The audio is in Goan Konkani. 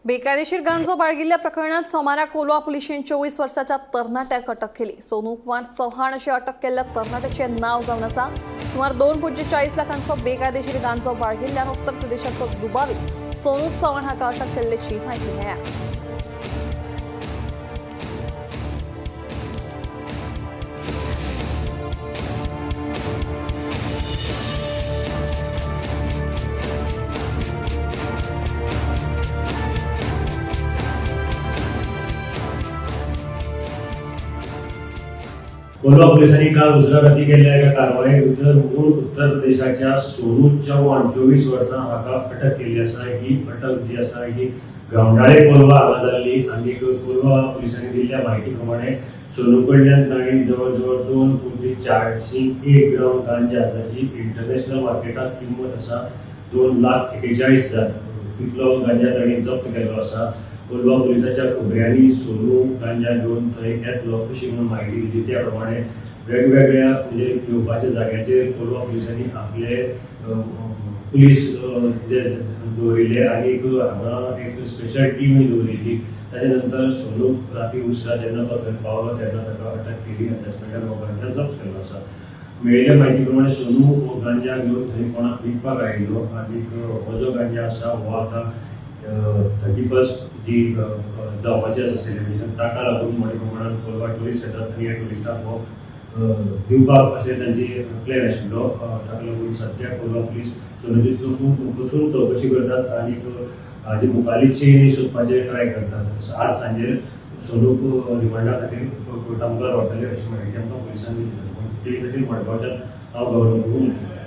बेकायदेशीर गांजो बाळगिल्ल्या प्रकरणात सोमारा कोलवा पुलिशेन 24 वर्साच्या तरणाट्याक अटक केली। सोनू कुमार चव्हाण अशी अटक केल्ल्या तरणाट्याचे नाव जावन आसा। सुमार 2.40 लाखांचो बेकायदेशीर गांजो बाळगिल्ल्यान उत्तर प्रदेशाचो दुबावीत सोनू चव्हाण हाका अटक केल्ल्याची म्हायती मेळ्ळ्या। कोलवा पोलिसांनी काल उसरा राती केल्ल्या एका कारवाये भितर मूळ उत्तर प्रदेशाच्या सोनू चव्हाण 24 वर्सां हाका अटक केल्ली आसा। ही अटक जी आसा ही गांवडाळे कोलवा हांगा जाल्ली आनी कोलवा पोलिसांनी दिल्ल्या म्हायती प्रमाणे सोनू कडल्यान तांणी जवळ जवळ 2.41 ग्राम गांजा ताची इंटरनॅशनल मार्केटात किंमत आसा 2,41,000 इतलो गांजा तांणी जप्त केल्लो आसा। कोलवा पोलिसाच्या खबऱ्यांनी सोनू गांजा घेवन थंय येतलो अशी म्हणून म्हायती दिली। त्या प्रमाणे वेगवेगळ्या म्हणजे येवपाच्या जाग्याचेर कोलवा पोलिसांनी आपले पुलीस जे दवरिल्ले आनी हांगा एक स्पेशल टीमूय दवरिल्ली। ताच्या नंतर सोनू राती उसरा जेन्ना तो थंय पावलो तेन्ना ताका अटक केली आनी ताच्या कडल्यान हो गांजा जप्त केल्लो आसा। मेळिल्ल्या म्हायती प्रमाणे सोनू हो गांजा घेवन थंय कोणाक विकपाक आयिल्लो आनी हो जो गांजा आसा हो आतां 31 जी जावपाची आसा सेलिब्रेशन ताका लागून मोठ्या प्रमाणात कोलवा ट्युरिस्ट येतात आनी ह्या ट्युरिस्टांक हो दिवपाक अशें तांची प्लॅन आशिल्लो। ताका लागून सद्या कोलवा पुलीस सोनूची बसून चवकशी करतात आनी हाजी मुखाली चेनी सोदपाचे ट्राय करतात। आज सांजेर सोनूक रिमांडा खातीर कोर्टा मुखार व्हरतले अशी म्हायती आमकां पुलिसांनी दिली। ते खातीर मडगांवच्यान हांव गौरव.